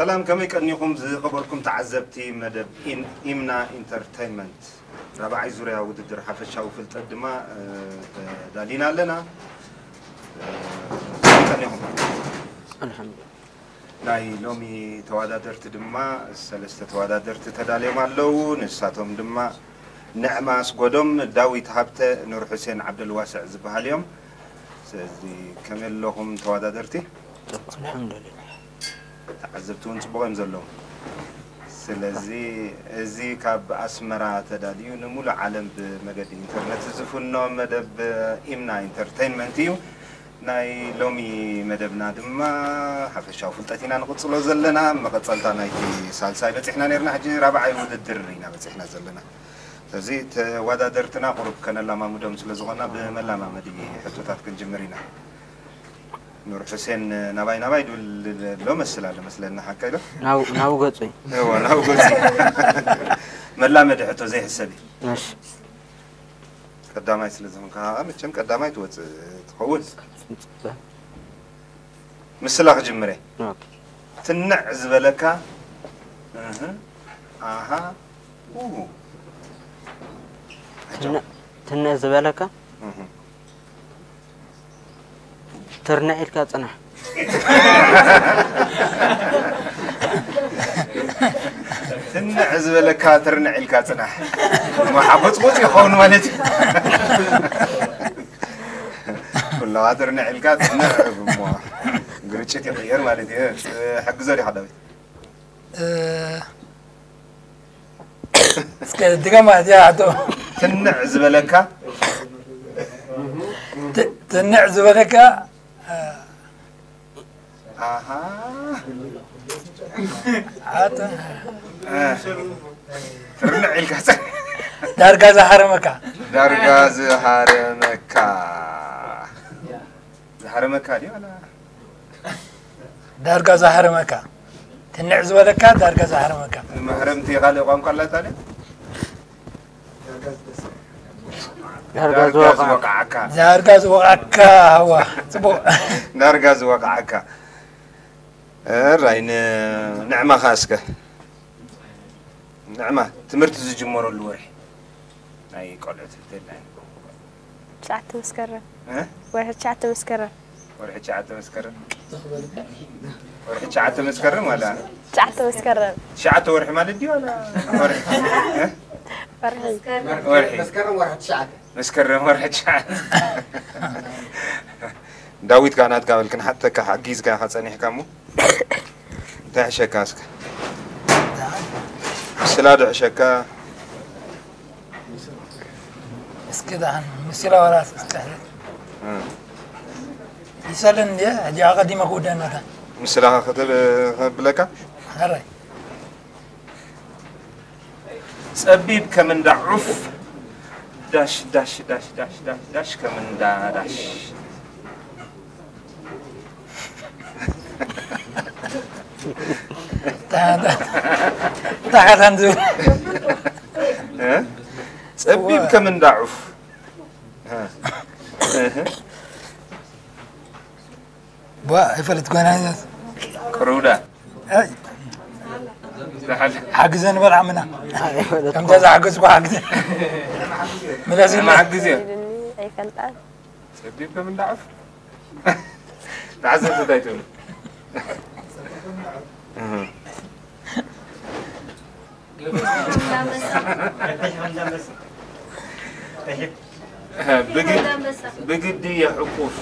ሰላም፣ ከመይ ቀኒኹም ዝኸበርኩም ተዓዘብቲ መደብ ኢን-፣ ኢምና ኢንተርተይንመንት? ራብዓይ ዙርያ ውድድር ሓፈሻዊ ፍልጠት ድማ፣ እ፣ ተዳሊና ኣለና። እ፣ ከመይ ቀኒኹም? ኣልሓምዱሊላህ። ናይ ሎሚ ተወዳደርቲ ድማ ሰለስተ ተወዳደርቲ ተዳልዮም ኣለዉ። ንሳቶም ድማ ንዕማ ኣስጎዶም፣ ዳዊት ሃብተ፣ ኑር ሑሴን ዓብደልዋስዕ ዝበሃል እዮም። ስለዚ ከመይ ኣለኹም ተወዳደርቲ? ኣልሓምዱሊላህ። ተዓዘብቲ እውን ጽቡቕ እዮም ዘለዉ። ስለዚ እዚ ካብ ኣስመራ ተዳልዩ ንሙሉእ ዓለም ብመገዲ ኢንተርነት ዝፍኖ መደብ ኢምና ኢንተርተይንመንት እዩ። ናይ ሎሚ መደብና ድማ ሓፈሻዊ ፍልጠት ኢና ንቕጽሎ ዘለና። መቐጸልታ ናይቲ ሳልሳይ በጺሕና ነርና፣ ሕጂ ራብዓይ ውድድር ኢና በጺሕና ዘለና። ስለዚ ተወዳደርትና ቁሩብ ከነላማምዶም ስለ ዝኾና ብመላማመዲ ሕቶታት ክንጅምር ኢና። ኑር ሑሴን ናባይ ናባይ ድብል ኣሎ መስል ኣሎ መስለና ሓቀ ኢሎ? ናብ ናብ ገጹ እዩ። እዎ፣ ናብ ገጹ። መላመዲ ሕቶ ዘይሕሰብ እዩ። እሺ። ቀዳማይ ስለ ዝኾንካ ከዓ መቸም ቀዳማይ ትወጽእ ትኸውን። ጽበ። ምስላ ክጅምር እየ። ኦኬ። ትንዕ ዝበለካ፣ እህ፣ ኣሃ፣ ኡ። ትንዕ ትንዕ ዝበለካ እህ። ትርንዕ ኢልካ ጽናሕ። ትንዕ ዝበለካ ትርንዕ ኢልካ ጽናሕ። እሞ ሓጎጽጎጽ ይኸውን ማለት እዩ። ኩላዋ ትርንዕ ኢልካ ጽንዕ እሞ ግርጭት ይቕየር ማለት እዩ። ሕግዞ ዲኻ ዳዊት? እ፣ እስከ ድገማ እዚኣ ሕቶ። ትንዕ ዝበለካ? ት-፣ ትንዕ ዝበለካ፣ እ፣ ኣሃ። ኣታ። እ፣ ትርንዕ ኢልካ ጸ-፣ ዳርጋ ዝሃረመካ። ዳርጋ ዝሃረመካ። ዝሃረመካ ድዩ ዋላ? ዳርጋ ዝሃረመካ። ትንዕ ዝበለካ ዳርጋ ዝሃረመካ። መሕረምቲ ካልእ ቋንቋ ኣላታ ድያ? ዳርጋ ዳርጋ ዝወቕዓካ። ዝወቕዓካ። ዳርጋ ዝወቕዓካ፣ ሃዋ። ጽቡቕ። ዳርጋ ዝወቕዓካ። እራይ፣ ን-፣ ንዕማኻ እስከ። ንዕማ፣ ትምህርቲ ዝጅመረሉ ወርሒ ናይ ቆልዑ ትምህርቲ የለን። ትሽዓተ መስከረም። እ? ወርሒ ትሽዓተ መስከረም። ወርሒ ትሽዓተ መስከረም። ወርሒ ትሽዓተ መስከረም ዋላ? ትሽዓተ መስከረም። ትሽዓተ ወርሒ ማለት ድዩ ዋላ ወርሒ? እ? ወርሒ። ወርሒ። መስከረም ወርሒ ትሽዓተ። መስከረም ወርሒ ትሽዓተ። ዳዊት፣ ጋር ናትካ በል፣ ክንሓተካ ሓጊዝካ ኢኻ ጸኒሕካ እሞ። እንታይ ሕሸካ እስከ? ምስላ ዶ ሕሸካ? እስኪ ደሓን ምስላ ዋላ እስኪ። እ። ይሰልን እንዴ? ሕጂ ኣቐዲመ ክውደእ ነታ። ምስላኻ ክትብ-፣ ከብለካ? ሕራይ። ጸቢብ ከም እንዳ ዑፍ፣ ዳሽ፣ ዳሽ፣ ዳሽ፣ ዳሽ፣ ዳሽ፣ ዳሽ፣ ከም እንዳ ዳሽ። ታሓታን ዝብል። እ? ጸቢብ ከም እንዳ ዑፍ። እ። እህ። ቧ፣ ኣይፈልጥ ኮነ። ቅሩዳ። ኣይ። ዝሓል-፣ ሓግዘን በል ዓምና። ኣይፈልጥ ከምዛ ኮነ። ዝሓገዝኩ ሓግዘን። ምለስ ኢለ። ሓግዝ እየ። ኣይፈልጣን። ጸቢብ ከም እንዳ ዑፍ። ተዓዘብቲ እንታይ ትብሉ? እህ። ብግድ-፣ ብግዲ የሕቁፍ።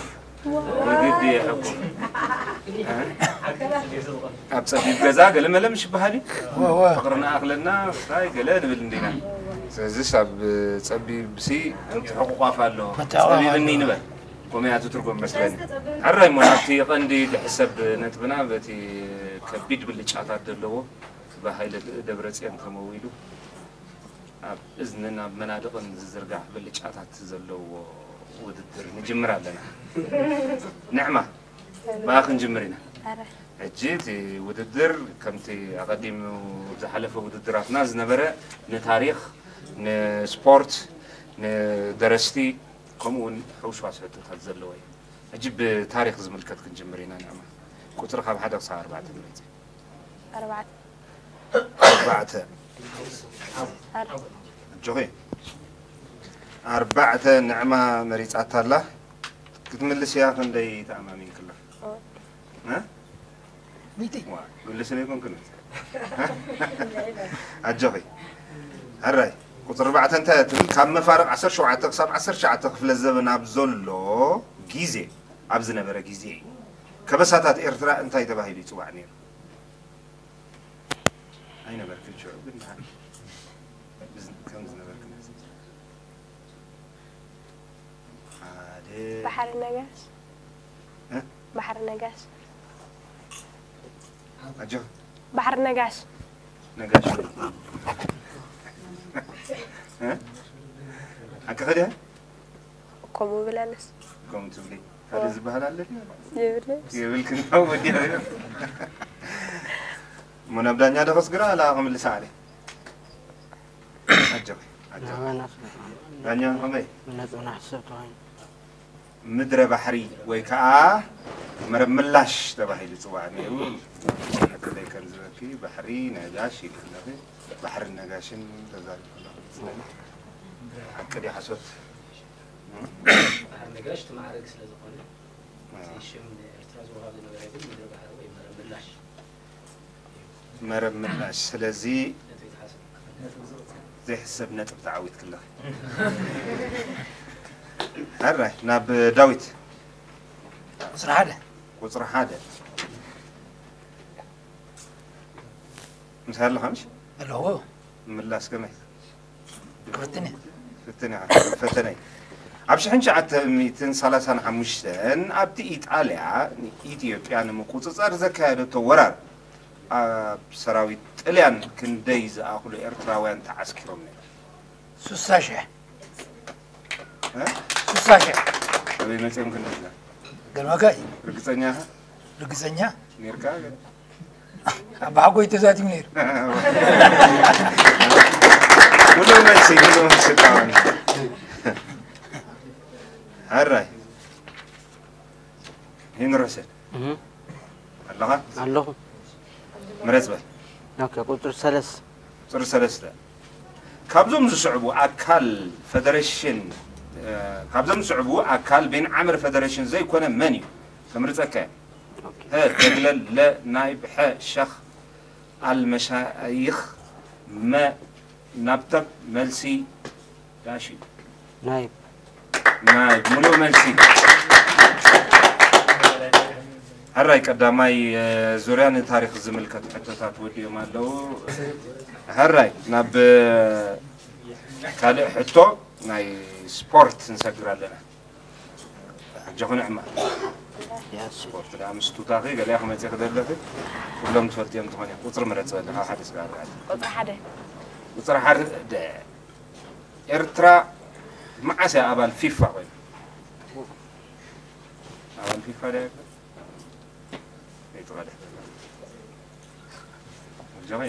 ብግዲ የሕቁፍ። ኣብ ጸቢብ ገዛ ገለ መለ ምሽ ይበሃል እዩ። ወ-፣ ወ-፣ ፍቕሪ ንኣኽለና፣ እንታይ ገለ ንብል እንዲና። ስለዚስ ኣብ ጸቢብሲ ምትሕቑቋፍ ኣሎ። ምትሕቑቋፍ ጸቢብኒ ኣሎ። ንበል። ከምኡ እያ እቲ ትርጉም መስለኒ። ሕራይ እሞ ናብቲ ቀንዲ ዝሕሰብ ነጥብና በቲ ከቢድ ብልጫታት ዘለዎ ብሃይለ ደብረጽዮን ተመዊሉ ኣብ እዝንን ኣብ መናድቕን ዝዝርጋሕ ብልጫታት ዘለዎ ውድድር ንጅምር ኣለና። ንዕማ፣ ብኣ ክንጅምር ኢና። ኣረ። ሕጂ እቲ ውድድር ከምቲ ኣቐዲሙ ዝሓለፈ ውድድራትና ዝነበረ ንታሪኽ፣ ንስፖርት፣ ንደረስቲ፣ ከምኡ እውን ሕውስዋስ ሕቶታት ዘለዎ እዩ። ሕጂ ብታሪኽ ዝምልከት ክንጅምር ኢና። ንዕማ፣ ቁጽሪ ካብ ሓደ ክሳብ ኣርባዕተ ንመጽእ። ኣርባዕተ። ኣርባዕተ። ኣር- ኣጆኺ። ኣርባዕተ ንዕማ መሪጻታ ኣላ። ክትምልስ እያ ክንደይ ተኣማሚንክላ? እ? ሚእቲ። ዋ፣ ግልስ ዘይኮንክን። ኣጆኺ። ሕራይ፣ ቁጽሪ ኣርባዕተ እንታይ እያ ትብል? ካብ መፋርቕ ዓሰርተ ሸውዓተ ክሳብ ዓሰርተ ትሽዓተ ክፍለ ዘበን ኣብ ዘሎ ግዜ፣ ኣብ ዝነበረ ግዜ እዩ። ከበሳታት ኤርትራ እንታይ ተባሂሉ ይጽዋዕ ነይሩ? ኣይነበርክን ሽዑ፣ ግን ድሓር ብዝ-፣ ከም ዝነበርክን ሕሰብ። ሓደ። ባሕሪ ነጋሽ። እ? ባሕሪ ነጋሽ። ኣጆ። ባሕሪ ነጋሽ። ነጋሽ። እ? ሓቂ ኸዲያ? ከምኡ ብላለስ። ከምኡ ትብሊ። ካልእ ዝበሃል ኣሎ ድዩ? የብለይ። የብልክን። ኣው ወዲያ። እሞ ናብ ዳኛ ዶ ከስግራ ኣላ ክምልሳ ኣለ። ኣጆኺ፣ ኣጆኺ። ዳኛ ከመይ? ብነጥብና ሕሰብ ተባሂሉ። ምድረ ባሕሪ ወይ ከዓ መረብ ምላሽ ተባሂሉ ይፅዋዕ ነይሩ። ሕክለይ ከም ዝበኪ ባሕሪ ነጋሽ ኢልክለኺ። ባሕርን ነጋሽን ተዛሪብክለኺ ይመስለኒ። ሓቂ ድዩ ሓሶት? ባሕሪ ነጋሽ እቲ ማዕረግ ስለ ዝኾነ፣ እቲ ሽም ንኤርትራ ዝወሃብ ዝነበረ ግን ምድሪ ባሕሪ ወይ መረብ ምላሽ። መረብ ምላሽ። ስለዚ ዘይሕሰብ ነጥብ ተዓዊትክለኺ። ሕራይ ናብ ዳዊት። ቁፅሪ ሓደ። ቁፅሪ ሓደ። ምሳሌ ኣለኻ ምሽ? ኣለዎ። ምላስ ከመይ? ክፍትን እየ። ፍትን እየ። ፈተነይ። ኣብ ሽሕን ትሽዓተ ሚእትን ሰላሳን ሓሙሽተን ኣብቲ ኢጣልያ ንኢትዮጵያ ንምቁፅፃር ዘካየደቶ ወራር ኣብ ሰራዊት ጥልያን ክንደይ ዝኣኽሉ ኤርትራውያን ተዓስኪሮም ነይሮም? ሱሳ ሽሕ። እ? ሱሳ ሽሕ። ኣበይ መፂኦም ክንደላ? ገልመካ እዩ። ርግፀኛ ኢኻ? ርግፀኛ። ነርካ? ኣባሓጎይ ተዛቲሙ ነይሩ። ሙሉ መልሲ፣ ሙሉ መልሲ ጣዋን። ሕራይ። ሄኖር ሕሰን። እህ፣ ኣለኻ? ኣለኹ። ምረጽ በል። ኦኬ፣ ቁጽሪ ሰለስተ። ቁጽሪ ሰለስተ። ካብዞም ዝስዕቡ ኣካል ፈደረሽን፣ እ፣ ካብዞም ዝስዕቡ ኣካል ቤን ዓምር ፈደረሽን ዘይኮነ መን እዩ? ከምርጸካ እየ። ኦኬ። ሀ፣ ተግለል፣ ለ፣ ናይብ፣ ሐ፣ ሸኽ፣ ኣልመሻይኽ፣ መ፣ ናብተብ፣ መልሲ፣ ዳሽ እዩ። ናይብ። ናይ ሙሉእ መልሲ። ሕራይ ቀዳማይ፣ እ፣ ዙርያ ንታሪኽ ዝምልከት ሕቶታት ወዲኦም ኣለዉ። ሕራይ ናብ፣ እ፣ ካልእ ሕቶ ናይ ስፖርት ንሰግር ኣለና። ኣጆኹ ንዕማ። ያስ። ስፖርት ደኣ ምስ ቱታኺ ገሊኣ ክመጽእ ክደለኺ ኩሎም ትፈልጥዮም ትኾን እዮም። ቁጽሪ ምረጽ በሊ፣ ካብ ሓደ ስጋብ ኣርባዕተ። ቁጽሪ ሓደ። ቁጽሪ ሓደ። ኤርትራ መዓስ እያ ኣባል ፊፋ ኮይና? ኣባል ፊፋ ድያ? ኣይትቐደ። ኣጆኺ።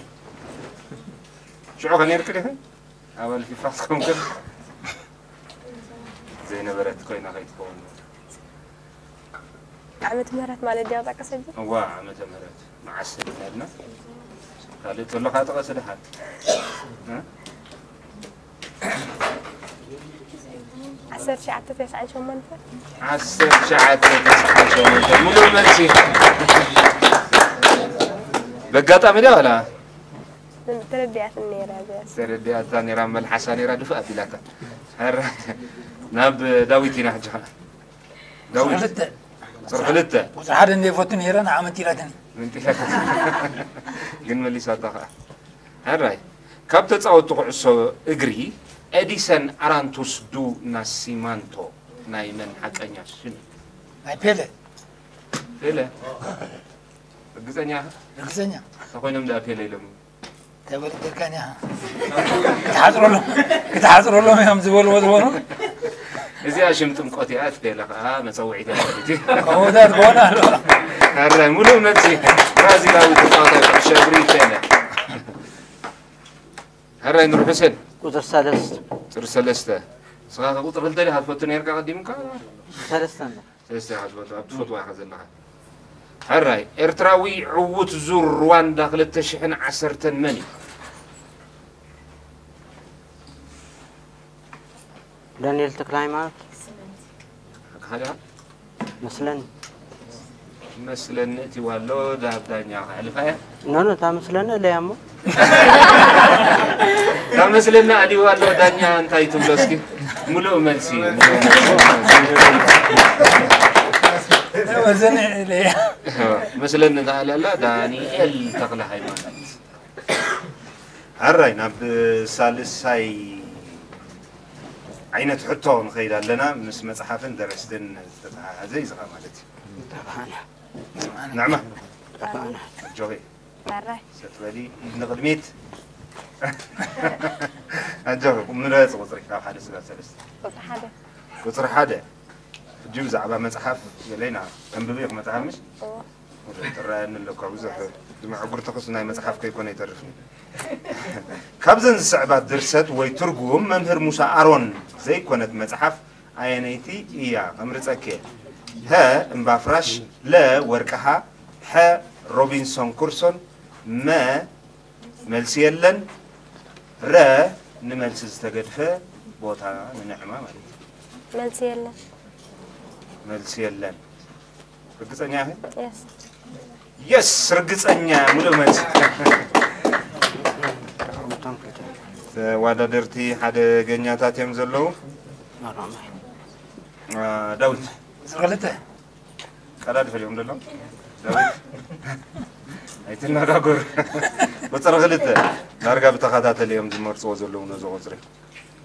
ሽዑ ከ ነይርኪ ዲኺ? ኣባል ፊፋ ክትኮን ከ ዘይነበረት ኮይና ከይትኸውን። ዓመተ ምህረት ማለት ድያ ጠቀሰ? እዋ፣ ዓመተ ምህረት መዓስ ኢልና ካልእ ተሎ ካ ጠቐስ ድሓን። እ? ዓሰርተ ትሽዓተ ተስዓን ሸሞንተ። ዓሰርተ ትሽዓተ ተስዓን ሸሞንተ። ሙሉእ መልሲ። በጋጣሚ ድያ ዋላ? ተረዲኣትኒ ነይራ እዚኣ። ተረዲኣታ ነይራ፣ መልሓሳ ነይራ፣ ድፍእ ኣቢላታ። ሕራይ፣ ናብ ዳዊት ኢና ሕጂ ኸዓ። ዳዊት። ክልተ። ቁጽሪ ክልተ። ቁፅሪ ሓደ እንደ ይፈቱ ነይረ ንዓመት ኢላትኒ። ምንጢላት። ግን መሊሳታ ኸዓ። ሕራይ፣ ካብ ተጻወትቲ ኩዕሶ እግሪ ኤዲሰን ኣራንቱስ ዱ ናሲማንቶ ናይ መን ሓቀኛ ሽም? ናይ ፔለ። ፔለ። ርግጸኛ ኢኻ? ርግፀኛ። እንታይ ኮይኖም ደኣ ፔለ ኢሎም? ተበልደልካን ኢኻ። ክትሓፅረሎም፣ ክትሓፅረሎም እዮም ዝበልዎ ዝበሉ። እዚኣ ሽም ጥምቆት እያ፣ እቲ ፔለ ኸዓ መጸውዒት እያ ማለት እዩ። ከምኡታት ክኾን ኣሎ። ሕራይ፣ ሙሉእ መልሲ። ብራዚላዊ ተጻዋታይ ኩዕሶ እግሪ ፔለ። ሕራይ ኑር ሑሴን። ቁጽሪ ሰለስተ። ቁጽሪ ሰለስተ። ንስኻ ከ ቁጽሪ ክልተ ዲኻ ትፈቱ ነይርካ ቀዲምካ? ሰለስተ እምበር። ሰለስተ ኢኻ ትፈቱ፣ ኣብ ትፈትዋ ኢኻ ዘለኻ። ሕራይ፣ ኤርትራዊ ዕዉት ዙር ሩዋንዳ ክልተ ሽሕን ዓሰርተን መን እዩ? ዳንኤል ተክለ ሃይማኖት። ኣካዳ? መስለኒ። መስለኒ እቲ ዋሎ ዳብ ዳኛ ክሕልፋ እያ። ኖ፣ ኖ፣ እታ መስለኒ እለያ እሞ። እታ መስለኒ ኣልዩ ኣሎ ዳኛ እንታይ ትብሎ እስኪ? ሙሉእ መልሲ፣ ሙሉእ መልሲ። መዘኒ እለያ። መስለኒ እታ ኣልያ ኣላ ዳንኤል ተክለ ሃይማኖት። ሕራይ፣ ናብ ሳልሳይ ዓይነት ሕቶ ንኸይድ ኣለና። ምስ መጽሓፍን ደረስትን ዝተተሓሓዘ እዩ ዝኻ ማለት እዩ። ጠፋእና። ንዕማ። ጠፋእና። ኣጆኺ። ሕራይ። ሰትበሊ ንቕድሚት። ኣጆኺ፣ ምረጽ ቁጽሪ ካብ ሓደ ስጋብ ሰለስተ። ቁጽሪ ሓደ። ቁጽሪ ሓደ። ሕጂ ብዛዕባ መጽሓፍ ገለና ተንብቢ ኢኹ መጽሓፍ ምሽ? እዎ። ጥራየኒ ኣለኳ ብዙሕ። ድመዐጉርትኽስ ናይ መጽሓፍ ከይኮነ ይተርፍኒ። ካብዘን ዝስዕባ ድርሰት ወይ ትርጉም መምህር ሙሳ ኣሮን ዘይኮነት መጽሓፍ ኣየነይቲ እያ? ከምርጸኪ። ሀ እምባ ፍራሽ፣ ለ ወርቅኻ፣ ሐ ሮቢንሶን ኩርሶን፣ መ መልሲ የለን፣ ረ ንመልሲ ዝተገድፈ ቦታ ንንዕማ ማለት እዩ። መልሲ የለን። መልሲ የለን። ርግጸኛ ኢኺ? የስ። የስ፣ ርግጸኛ፣ ሙሉእ መልሲ። ተወዳደርቲ ሓደገኛታት እዮም ዘለዉ። ኖርማል። አ፣ ዳዊት። ቁጽሪ ክልተ። ቀዳዲ ፈሊዎም ደሎ። ዳዊት። ኣይትነጋገሩ። ቁጽሪ ክልተ። ዳርጋ ብተኸታተሊ እዮም ዝመርጽዎ ዘለዉ ነዚ ቁጽሪ።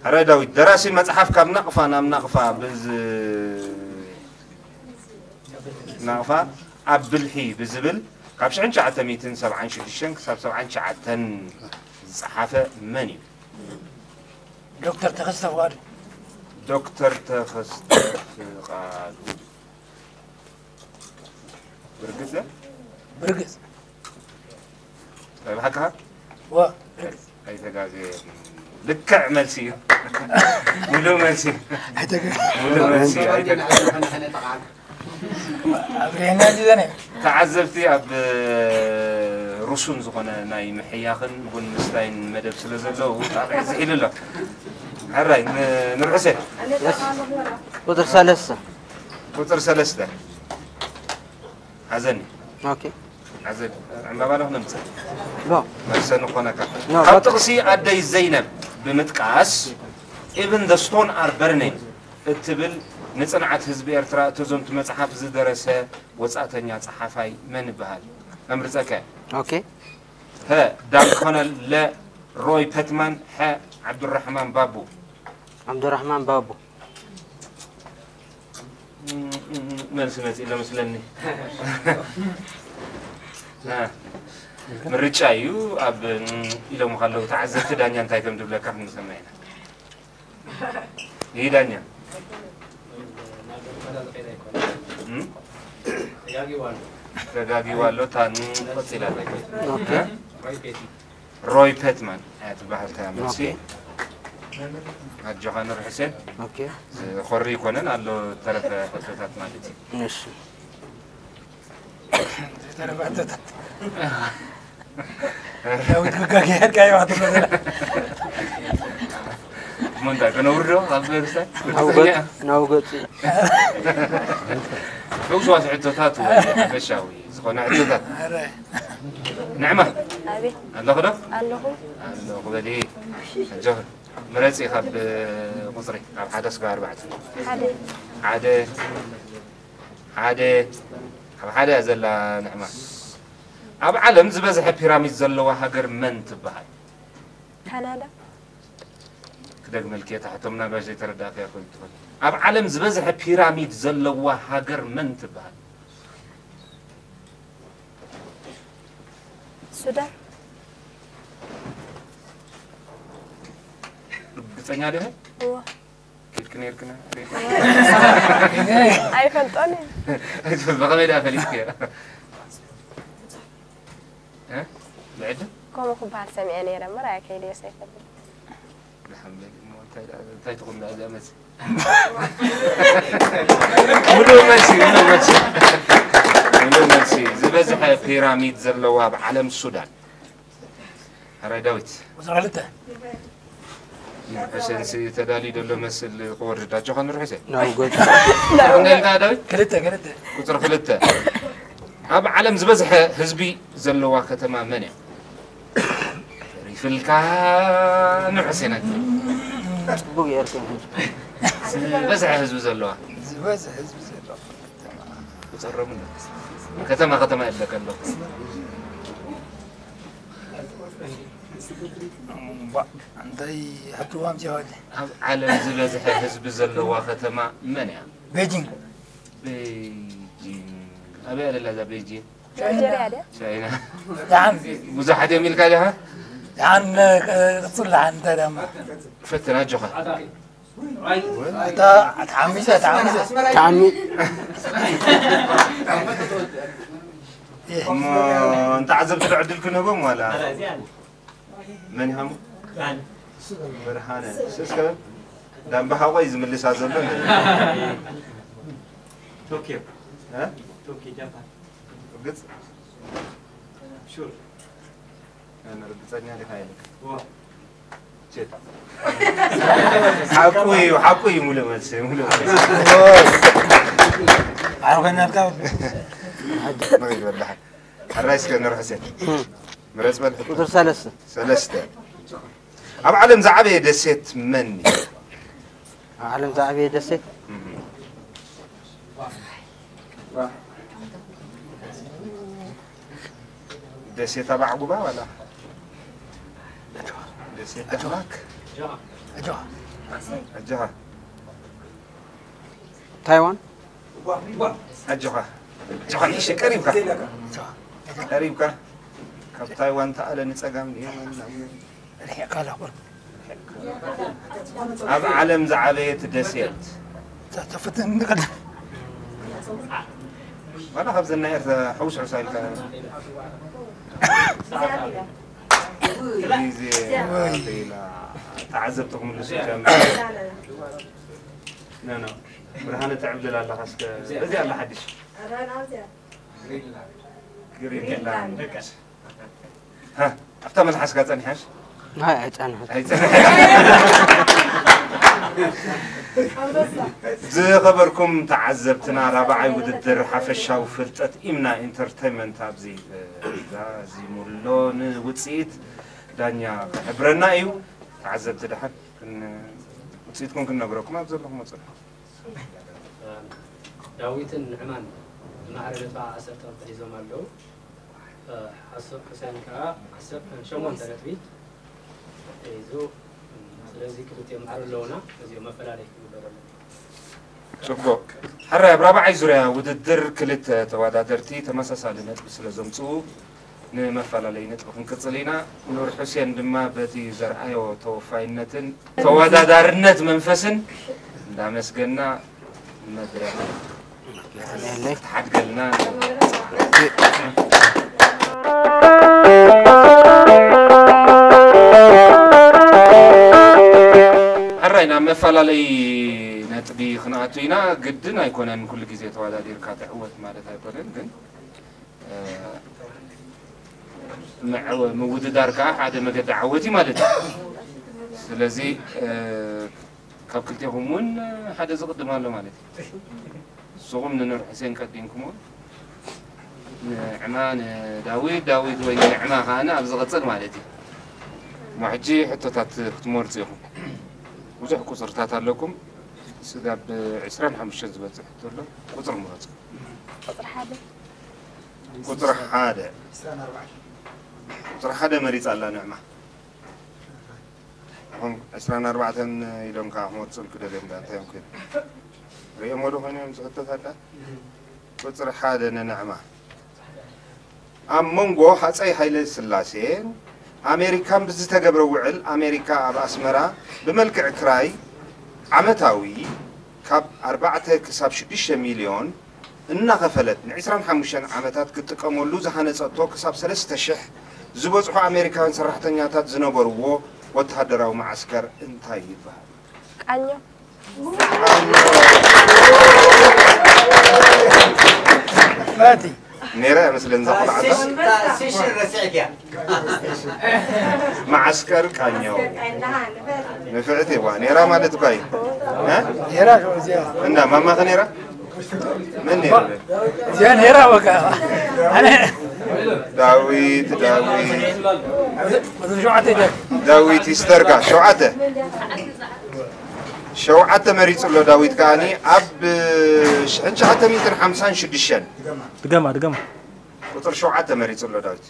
ሕራይ ዳዊት፣ ደራሲ መጽሓፍ ካብ ናቕፋ ናብ ናቕፋ ብዝ-፣ ናቕፋ ኣብ ብልሒ ብዝብል ካብ ሽሕን ትሽዓተ ሚእትን ሰብዓን ሽዱሽተን ክሳብ ሰብዓን ትሽዓተን ዝጸሓፈ መን እዩ? ዶክተር ተኸስተ ፍቓዱ። ዶክተር ተኸስተ ፍቓዱ። ብርግጽ? ብርግጽ። ናይ ብሓቅኻ? ዋ፣ ብርግጽ። ኣይተጋገየን። ልክዕ መልሲ እዩ። ሙሉእ መልሲ። ኣይተጋገየን። ሙሉእ መልሲ። ኣይተጋ-፣ ኣብሪህና እንጂ ዘነ። ተዓዘብቲ ኣብ ሩሱን ዝኾነ ናይ ምሕያኽን ቡን ምስታይን መደብ ስለ ዘለዉ ጣቕዒት ዝሒሉ ኣሎ። ሕራይ፣ ን-፣ ንርሑሰ። ቁጽሪ ሰለስተ። ቁጽሪ ሰለስተ። ሓዘኒ። ኦኬ። ሓዘኒ። ዕምባባ ዶ ክነምጽእ? ኖ። መልሰ ንኾነካ። ኖ፣ ካብ በቃ። ጥቕሲ ኣደይ ዘይነብ ብምጥቃስ፣ Even the stone are burning እትብል ንጽንዓት ህዝቢ ኤርትራ እተዘንቱ መጽሓፍ ዝደረሰ ወጻእተኛ ጸሓፋይ መን ይበሃል? ከምርጸከ። ኦኬ። ሀ ዳን ኮነል፣ ለ ሮይ ፐትማን፣ ሐ ዓብዱራሕማን ባቡ። ዓብዱራሕማን ባቡ። መልሲ መጺእ ኣሎ መስለኒ። አ፣ ምርጫ እዩ። ኣብ ኢሎም ካለዉ ተዓዘብቲ ዳኛ እንታይ ከም ዝብለካ ክንሰምዕ ኢና። ይህ ዳኛ። እም? ተጋጊዋ ኣሎ። ታን ቆጺላ ኣላ። ኦኬ። እ? ሮይ ፔትማን እያ ትበሃል እታ መልሲ። ኦኬ። ኣጆኻ ኑር ሕሴን። ኦኬ። ዝኾሪ ይኮነን ኣሎ ተረፈ ሕቶታት ማለት እዩ። እሺ። ዝተረፈ ሕቶታት። ዳዊት ክጋገ ያድካዮ ማለት ነው። እሞ እንታይ ከነውርዶ ኣብ ቤተክርስትያን? ናብ ገጽ-፣ ናብ ገጽ። ፈውስዋስ ሕቶታት ወይ ሓፈሻዊ ዝኾነ ሕቶታት። ኧረ። ንዕማ። ኣቤት። ኣለኹ ዶ? ኣለኹ። ኣለኹ በሊ። ኣጆኺ። ምረጺ ካብ ቁጽሪ፣ ካብ ሓደ ስጋብ ኣርባዕተ። ሓደ። ሓደ። ሓደ። ኣብ ሓደ እያ ዘላ ንዕማ። ኣብ ዓለም ዝበዝሐ ፒራሚድ ዘለዋ ሃገር መን ትበሃል? ካናዳ። ክደግመልኪ እየ፣ እታ ሕቶ ምናልባሽ ዘይተረዳእክያ ክኸውን ትኽእል። ኣብ ዓለም ዝበዝሐ ፒራሚድ ዘለዋ ሃገር መን ትበሃል? ሱዳን። ርግጸኛ ዲኺ? እወ። ኬድኪ ነይርክና? ኣይፈልጦን እየ። ብኸመይ ደኣ ፈሊጥክዮ? እ? ብዕድል? ከምኡ ክበሃል ሰሚዐ ነይረ እምበር ኣየ ከይደዮስ ኣይፈልጥን። ደሓን በሊ እሞ እንታይ ደኣ፣ እንታይ ትኹን ደኣ እዚኣ መልሲ? ሙሉእ መልሲ፣ ሙሉእ መልሲ። ሙሉእ መልሲ። ዝበዝሐ ፒራሚድ ዘለዋ ኣብ ዓለም ሱዳን። ሕራይ ዳዊት። ቁፅሪ ክልተ። ንሕሴንሲ ተዳልዩ ዘሎ መስል ክወርድ ኣጆኻ ንርሑሴ። ናብ ጎጅ። ክንደይ ኢልካ ዳዊት? ክልተ፣ ክልተ። ቁፅሪ ክልተ። ኣብ ዓለም ዝበዝሐ ህዝቢ ዘለዋ ከተማ መን እያ? ተሪፍልካ ንርሑሴ ናይ። ፅቡቅ የርክን ህዝቢ። ዝበዝሐ ህዝቢ ዘለዋ። ዝበዝሐ ህዝቢ ዘለዋ። ቁፅሮም ከተማ ከተማ የብለካ ኣለኹ። እምቧእ፣ እንታይ ሕትዋም ጀዋል። ኣብ ዓለም ዝበዝሐ ህዝቢ ዘለዋ ከተማ መን እያ? ቤጂንግ። ቤጂንግ። ኣበይ ኣላ እዛ ቤጂንግ? ናይጀርያ ድያ? ቻይና። ደሓን። ብዙሓት እዮም ኢልካ ዲኻ? ደሓን፣ እ፣ ቅጽል ደሓን፣ እንታይ ደማ? ፈትን ኣጆኻ። እታ ተሓሚሰ፣ ተሓሚሰ። ተሓሚ- እሞ፣ እንተዓዘብቲ ዶ ዕድል ክንህቦም ዋላ? መን ይሃሙ? ብርሃነ። እስከ ዳምባ ሓቆይ ዝምልሳ ዘሎ ነ- ቶኪዮ። እ? ቶኪዮ፣ ጃፓን። ርግጽ? ሹር። ኣነ ርግጸኛ ዲኻ ኢልካ? ዋ። ቼት። ሓቁ እዩ፣ ሓቁ እዩ፣ ሙሉእ መልሲ፣ ሙሉእ መልሲ። ኣርበኛካ። መቒድ በላሕ። ሕራይ እስከ ንርሑሴ። ምረጽ በል ሕቶ። ቁጽሪ ሰለስተ። ሰለስተ። ኣብ ዓለም ዝዓበየ ደሴት መን እዩ? ኣብ ዓለም ዝዓበየ ደሴት? እም። ደሴት ኣባዕጉባ ዋላ? ደሴት ዳህላክ? ኣጆኻ። ኣጆኻ። ታይዋን? ኣጆኻ። ኣጆኻ፣ እሺ፣ ቀሪብካ። ቀሪብካ። ካብ ታይዋን ተኣለ ንጸጋም ንየማን ናብ ርሒቕካ ኣለኹ። ኣብ ዓለም ዝዓበየት ደሴት። ተ-፣ ተፈትን ንቐድም። ዋላ ካብዘን ናይ ኤርትራ ሕውስ ሕውስ ኢልካ። ግዜ ወይ። ኣኺላ። ተዓዘብቲ ክምልሱ ጀመሩ። ኖ፣ ኖ። ብርሃነ ትዕብልል ኣለኻ እስከ። በዚ ኣላ ሓድሽ። ግሪንላንድ። ሃ፣ ኣብታ መልሓስካ ጸኒሓሽ? ኣይ፣ ኣይጸንሐት። ኣይጸንሐት። ዝኸበርኩም ተዓዘብትና፣ ራብዓይ ውድድር ሓፈሻዊ ፍልጠት ኢምና ኢንተርተይመንት ኣብዚ፣ እ፣ ዛዚሙሎ። ንውጽኢት ዳኛ ክሕብረና እዩ። ተዓዘብቲ ደሓን ክን-፣ ውጽኢትኩም ክንነግረኩም ኣብ ዘለኹም መጽኡ። ዳዊትን ንዕማን ብማዕረ ነጥቢ ዓሰርተ ክልተ ሒዞም ኣለዉ። ሓሱ-፣ ሑሴን ከኣ ዓሰርተ ሸሞንተ ነጥቢ ሒዙ። ስለዚ ክልቲኦም ማዕረ ኣለዉና። እዚኦም መፈላለይ ክግበረሎም። ጽቡቕ። ሕራይ ኣብ ራብዓይ ዙርያ ውድድር ክልተ ተወዳደርቲ ተመሳሳሊ ነጥቢ ስለ ዘምጽኡ፣ ንመፈላለዪ ነጥቢ ክንቅጽል ኢና። ኑር ሑሴን ድማ በቲ ዘርኣዮ ተወፋይነትን ተወዳዳርነት መንፈስን እንዳመስገና መድረኽ ክትሓድገልና። ሕራይ ናብ መፈላለዪ ነጥቢ ክንኣቱ ኢና። ግድን ኣይኮነን ኩሉ ግዜ ተወዳዲርካ ትዕወት ማለት ኣይኮነን፣ ግን እ፣ ምዕወ-፣ ምውድዳር ከኣ ሓደ መገዲ ዓወት እዩ ማለት እዩ። ስለዚ፣ እ፣ ካብ ክልቴኹም እውን ሓደ ዝቕድም ኣሎ ማለት እዩ። ንስኹም ንኑር ሕሴን ቀዲምኩሞ፣ ንዕማ ንዳዊት፣ ዳዊት ወይ ንዕማ ከኣ ኣብ ዝቕጽል ማለት እዩ። እሞ ሕጂ ሕቶታት ክትመርጹ ኢኹም። ብዙሕ ቁጽርታት ኣለኩም። ስጋብ ዕስራን ሓሙሽተን ዝበጽሕ ሕቶ ኣሎ። ቁጽሪ ምረጹ። ቁጽሪ ሓደ። ቁጽሪ ሓደ። ቁጽሪ ሓደ መሪጻ ኣላ ንዕማ። ኣኹም ዕስራን ኣርባዕተን ኢሎም ከኣ ክመርጹልኪ ደልዮም ዳ እንታይ እዮም ኮይኖም? ርእዮም ወደ ኮይኖም ዝሕተት ኣላ። ቁጽሪ ሓደ ንንዕማ። ኣብ መንጎ ሃጸይ ሃይለ ስላሴን ኣሜሪካን ብዝተገብረ ውዕል፣ ኣሜሪካ ኣብ ኣስመራ ብመልክዕ ክራይ ዓመታዊ ካብ ኣርባዕተ ክሳብ ሽዱሽተ ሚልዮን እናኸፈለት ንዕስራን ሓሙሽተን ዓመታት ክትጥቀመሉ ዝሃነጸቶ ክሳብ ሰለስተ ሽሕ ዝበጽሑ ኣሜሪካውያን ሰራሕተኛታት ዝነበርዎ ወተሃደራዊ መዓስከር እንታይ ይበሃል? ቃኘው። ፋቲ። ነይራ እያ መስለኒ እዛ ቆልዓ እታ። ሴሽን ረሲዕክያ። መዓስከር ቃኘው ንፍዕቲ ዋ ነይራ ማለት እኳ እዩ። እ? ኔራ እዚኣ እንዳ ማማኸ ነይራ? መን ነይሩ? እዚኣ ኔራ በቃ ኣነ ዳዊት ዳዊት ወደ ሸውዓተ ይደ ዳዊት ይስተርጋ ሸውዓተ ሸውዓተ መሪጹ ኣሎ። ዳዊት ከዓኒ ኣብ ሽሕን ትሽዓተ ሚእትን ሓምሳን ሽዱሽተን ድገማ ድገማ ቁጽሪ ሸውዓተ መሪጹ ኣሎ። ዳዊት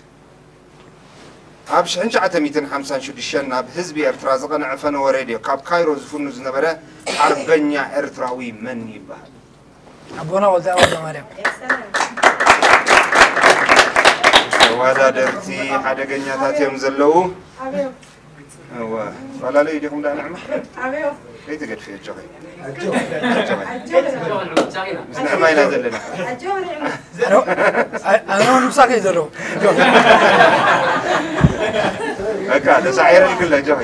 ኣብ ሽሕን ትሽዓተ ሚእትን ሓምሳን ሽዱሽተን ናብ ህዝቢ ኤርትራ ዝቐንዐ ፈነወ ሬድዮ ካብ ካይሮ ዝፍኑ ዝነበረ ሓርበኛ ኤርትራዊ መን ይበሃል? ኣቦና ወልደ ወልደ ማርያም ተወዳደርቲ ሓደገኛታት እዮም ዘለዉ። እዋ ፈላለዩ ዲኹም ዳ ንዕማ ከይትገድፊ ኣጆኺ ኣጆኺ። ምስ ንዕማ ኢና ዘለና። ኣነ እውን ምሳኺ ዘለዉ በቃ ተሳዒረልክለ ኣጆኺ።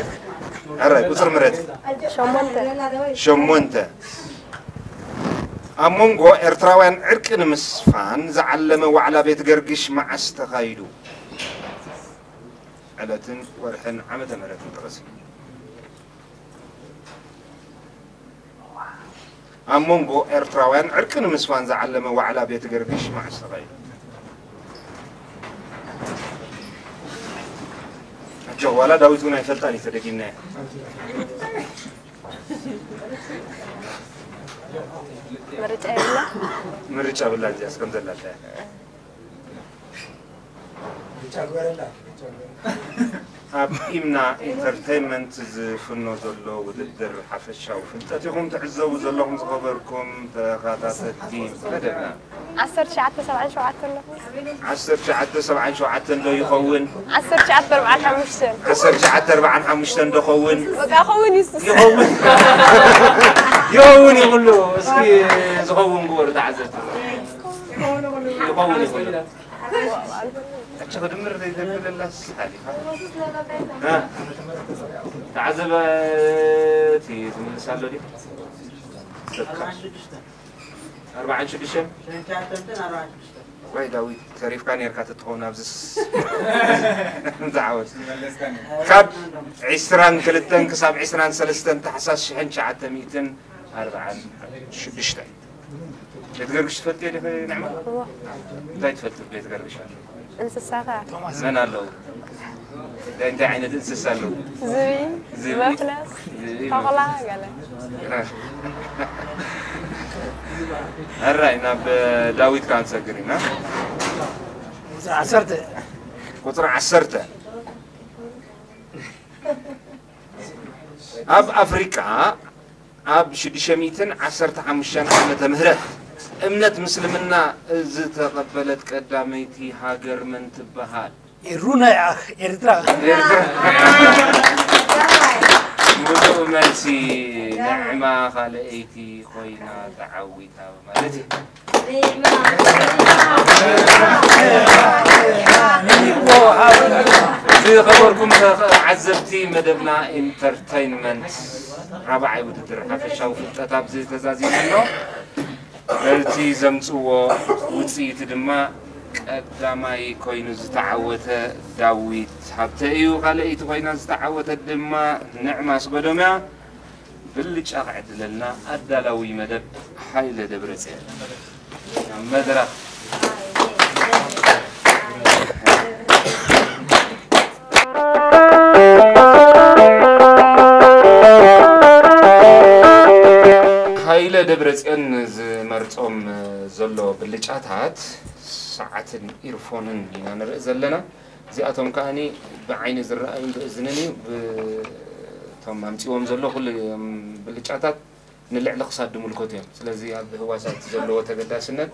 ሕራይ ቁፅሪ ምረፂ። ሸሞንተ ሸሞንተ ኣብ መንጎ ኤርትራውያን ዕርቂ ንምስፋን ዝዓለመ ዋዕላ ቤት ገርግሽ መዓስ ተኻይዱ? ዕለትን ወርሕን ዓመተ ምህረትን ጥቐሲ። ኣብ መንጎ ኤርትራውያን ዕርቂ ንምስፋን ዝዓለመ ዋዕላ ቤት ገርግሽ መዓስ ተኻይዱ? ኣጆ ዋላ ዳዊት እውን ኣይፈልጣን እዩ ተደጊምናዮ። ምርጫ የብላ ምርጫ ብላ እዚኣ እስከም ዘላታ ኣብ ኢምና ኢንተርቴይንመንት ዝፍኖ ዘሎ ውድድር ሓፈሻዊ ፍልጠት ኢኹም ትዕዘቡ ዘለኹም ዝኸበርኩም ተኸታተልቲ መደብና። ዓሰርተ ትሽዓተ ሰብዓን ሸውዓተን ኣለኹ ዓሰርተ ትሽዓተ ሰብዓን ሸውዓተን ዶ ይኸውን? ዓሰርተ ትሽዓተ ኣርብዓን ሓሙሽተን ዓሰርተ ትሽዓተ ኣርብዓን ሓሙሽተን ዶ ኸውን? በቃ ኸውን ይስስ ይኸውን ይኸውን ይብሉ። እስኪ ዝኸውን ግበሩ ተዓዘብቲ። ይኸውን ይብሉ። እቺ ክድምር ዘይደብለላስ ሓሊፋ ተዓዘበቲ ዝምልስ ኣሎ ድዩ? ኣርባዓን ሽዱሽተን ወይ ዳዊት ተሪፍካ ነርካ ተትኸውን ኣብዚ ዝዓወት ካብ ዕስራን ክልተን ክሳብ ዕስራን ሰለስተን ታሕሳስ ሽሕን ትሽዓተ ሚእትን ኣርባዓን ሽዱሽተን ቤት ገርግሽ ትፈልጥዮ ዲኺ ንዕማ? እንታይ ትፈልጢ ቤት ገርግሽ ኣሎ? እንስሳታት መን ኣለዉ? እንታይ እንታይ ዓይነት እንስሳ ኣለዉ? ዝብኢ ዝብኢ? መፍለስ ዝብኢ ተኹላ ገለ ሕራይ ናብ ዳዊት ከዓ ንሰግር ኢና። ዓሰርተ ቁፅሪ ዓሰርተ ኣብ ኣፍሪቃ ኣብ ሽዱሽተ ሚእትን ዓሰርተ ሓሙሽተን ዓመተ ምህረት እምነት ምስልምና ዝተቐበለት ቀዳመይቲ ሃገር መን ትበሃል? ኤሩና ይኣኽ ኤርትራ ሙሉእ መልሲ ንዕማ ካልኣይቲ ኮይና ተዓዊታ ማለት እዩ። ዝኸበርኩም ተዓዘብቲ መደብና ኢንተርተይንመንት ራብዓይ ውድድር ሓፈሻዊ ፍልጠት ኣብዚ ተዛዚሙ ኣሎ። በቲ ዘምፅዎ ውፅኢት ድማ ቀዳማይ ኮይኑ ዝተዓወተ ዳዊት ሃብተ እዩ። ካልኣይቲ ኮይና ዝተዓወተት ድማ ንዕማ ኣስገዶም እያ። ብልጫ ክዕድለልና ኣዳላዊ መደብ ሓይለ ደብረፅዮን ናብ መድረኽ። ሃይለ ደብረፅዮን ዝመርፆም ዘሎ ብልጫታት ሰዓትን ኢርፎንን ኢና ንርኢ ዘለና። እዚኣቶም ከዓኒ ብዓይኒ ዝረኣዩን ብእዝንን እዩ። ብቶም ኣምፂዎም ዘሎ ኩሉ ብልጫታት ንልዕሊ ክሳድ ድምልከቱ እዮም። ስለዚ ኣብ ህዋሳት ዘለዎ ተገዳስነት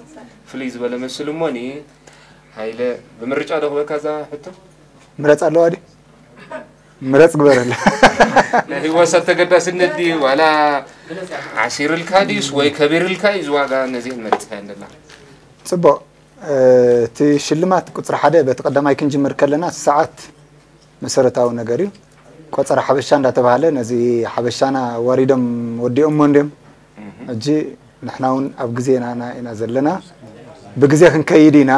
ፍልይ ዝበለ መስል እሞኒ ሃይለ ብምርጫ ዶ ክበካ እዛ ሕቶ? ምረፅ ኣለዋ ድዩ? ምረፅ ግበረላ። ናይ ህዋሳት ተገዳስነት ድዩ ዋላ ዓሲርልካ ድዩስ ወይ ከቢርልካ እዩ ዝዋጋ ነዚአን መሪፅካ እንደላ? ፅቡቕ እቲ ሽልማት ቁፅሪ ሓደ በቲ ቀዳማይ ክንጅምር ከለና ሰዓት መሰረታዊ ነገር እዩ። ቆፀራ ሓበሻ እንዳተባሃለ ነዚ ሓበሻና ወሪዶም ወዲኦሞ እንድዮም። ሕጂ ንሕና እውን ኣብ ግዜና ኢና ዘለና። ብግዜ ክንከይድ ኢና።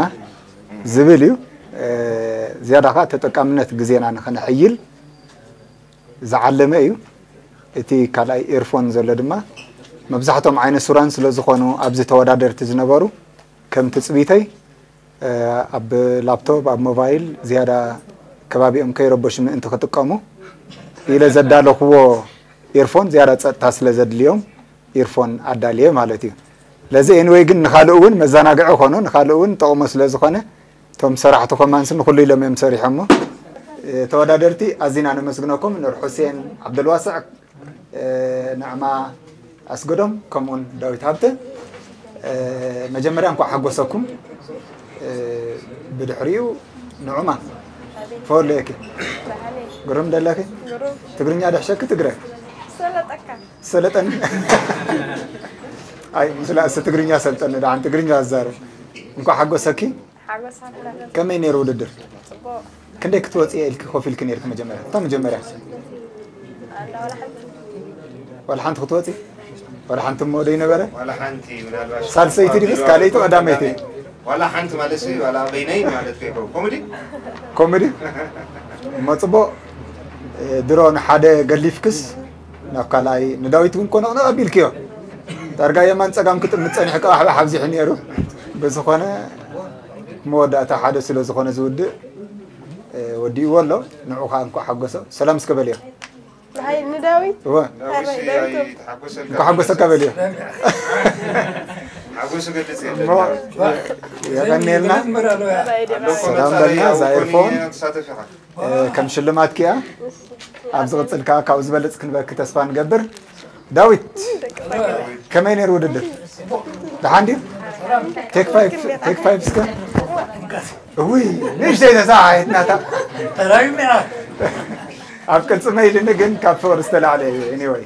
ዝብል እዩ። ዝያዳ ከዓ ተጠቃምነት ግዜና ንኸነሕይል ዝዓለመ እዩ። እቲ ካልኣይ ኤርፎን ዘሎ ድማ መብዛሕቶም ዓይነ ሱራን ስለ ዝኾኑ ኣብዚ ተወዳደርቲ ዝነበሩ ከም ትፅቢተይ ኣብ ላፕቶፕ ኣብ ሞባይል ዝያዳ ከባቢኦም ከይረበሹ ምእንቲ ክጥቀሙ ኢለ ዘዳለኽዎ ኤርፎን ዝያዳ ፀጥታ ስለ ዘድልዮም ኤርፎን ኣዳልየ ማለት እዩ። ለዚ ኤንወይ ግን ንኻልእ እውን መዘናግዒ ኾኖ ንኻልእ እውን ጠቕሞ ስለ ዝኾነ እቶም ሰራሕቲ ኮማንስ ንኹሉ ኢሎም እዮም ሰሪሖሞ። ተወዳደርቲ ኣዚና ነመስግነኩም። ኑር ሑሴን ዓብደልዋስዕ፣ ንዕማ ኣስገዶም ከምኡውን ዳዊት ሃብተ። መጀመርያ እንኳዕ ሓጎሰኩም። ብድሕሪኡ ንዑማ ፈወለየኪ ግሩም ደለኪ ትግርኛ ደሕሸኪ ትግረ ሰለጠኒ ኣይ ምስላ እስ ትግርኛ ሰልጠኒ ደሓን ትግርኛ ኣዛርብ እንኳዕ ሓጎሰኪ። ከመይ ነይሩ ውድድር? ክንደይ ክትወፅእ ኢልኪ ኮፍ ኢልኪ ነይርኪ መጀመርያ እታ መጀመርያ ዋላ ሓንቲ ክትወፂ ዋላ ሓንቲ እሞ ደይነበረ ሳልሰይቲ ድግስ ካልኣይቲ ቀዳመይቲ ዋላ ሓንቲ ማለት ሲ ዋላ በይነይ ማለት ከይከው ኮሜዲ ኮሜዲ እሞ ፅቡቅ ድሮ ንሓደ ገሊፍክስ ናብ ካልኣይ ንዳዊት እውን ኮነ ቅነ ኣቢልክዮ ዳርጋ የማን ፀጋም ክጥምት ፀኒሑ ከዓ ሓብዚሑ ነይሩ ብዝኾነ መወዳእታ ሓደ ስለ ዝኾነ ዝውድእ ወዲእዎ ኣሎ ንዑ ከዓ እንኳ ሓጎሶ ሰላም እስከ በልዮ ንዳዊት እንኳ ሓጎሰካ በልዮ የቀኔልና ሰላም በልና ዛይርፎን ከም ሽልማት ኪኣ ኣብ ዝቕጽል ከዓ ካብኡ ዝበልጽ ክንበኪ ተስፋ ንገብር ዳዊት ከመይ ነይሩ ውድድር ደሓን ድዩ ቴክ ፋይቭ እስከ እውይ ንእሽተይ ተሳሓየትናታ ኣብ ቅልጽመ ኢልኒ ግን ካብ ፍቕሪ ዝተላዕለ እዩ ኤኒወይ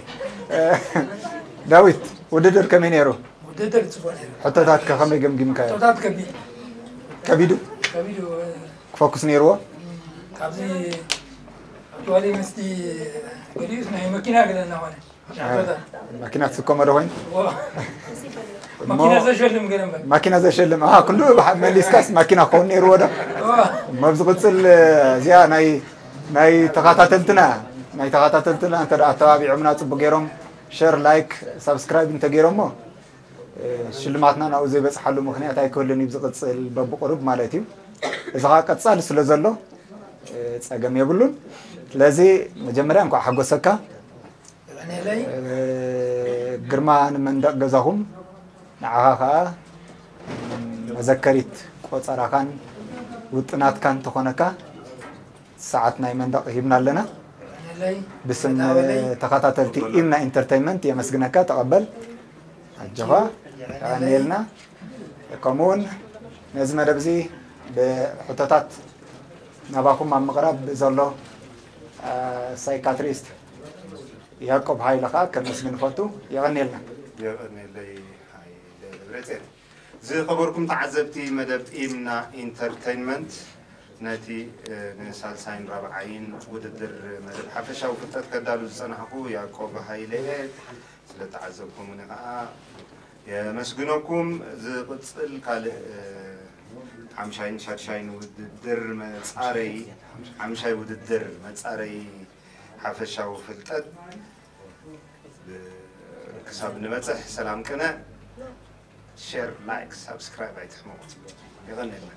ዳዊት ውድድር ከመይ ነይሩ ውድድር ጽቡቅ ነይሩ ሕቶታት ከ ከመይ ገምጊምካዮ ሕቶታት ከቢድ ከቢዱ ከቢዱ ክፈኩስ ነይርዎ ካብዚ ኣክቹዋሊ ምስቲ ገሊኡስ ናይ መኪና ገለና ኾነ መኪና ትስከሞ ዶ ኮይኑ ማኪና ዘሸልም ገለ እምበር ማኪና ዘሸልም አ ኩሉ መሊስካስ ማኪና ክኸውን ነይርዎ ዶ መብዚ ቅፅል እዚኣ ናይ ናይ ተኸታተልትና ናይ ተኸታተልትና እንተ ኣተባቢዖምና ፅቡቅ ገይሮም ሸር ላይክ ሳብስክራይብ እንተገይሮሞ ሽልማትና ናብኡ ዘይበፅሓሉ ምኽንያት ኣይክህሉን እዩ ዝቕፅል በብቁሩብ ማለት እዩ እዚ ከዓ ቀፃሊ ስለ ዘሎ ፀገም የብሉን ስለዚ መጀመርያ እንኳዕ ሓጎሰካ ግርማ ንመንደቕ ገዛኹም ንዓኻ ከዓ መዘከሪት ቆፀራኻን ውጥናትካን ተኾነካ ሰዓት ናይ መንደቕ ሂብና ኣለና ብስም ተኸታተልቲ ኢምና ኢንተርተይንመንት የመስግነካ ተቐበል ኣጆኻ የቐንየልና ከምኡውን ነዚ መደብ እዚ ብሕቶታት ናባኹም ኣብ ምቕራብ ዘሎ ሳይካትሪስት ያዕቆብ ሃይለ ከዓ ከመስግን ፈቱ የቐንየልና የቐንየለይ ዝኸበርኩም ተዓዘብቲ መደብ ኢምና ኢንተርተይንመንት ነቲ ንሳልሳይን ራብዓይን ውድድር መደብ ሓፈሻዊ ፍልጠት ከዳሉ ዝፀናሕኩ ያዕቆብ ሃይለ እየ። ስለተዓዘብኩምኒ ከዓ የመስግነኩም። ዝቕፅል ካልእ ሓምሻይን ሻድሻይን ውድድር መፃረይ ሓምሻይ ውድድር መፃረይ ሓፈሻዊ ፍልጠት ክሳብ ንበፅሕ ሰላም ቅነ ሸር ላይክ ሳብስክራይብ ኣይትሕመቑ ይቐንልና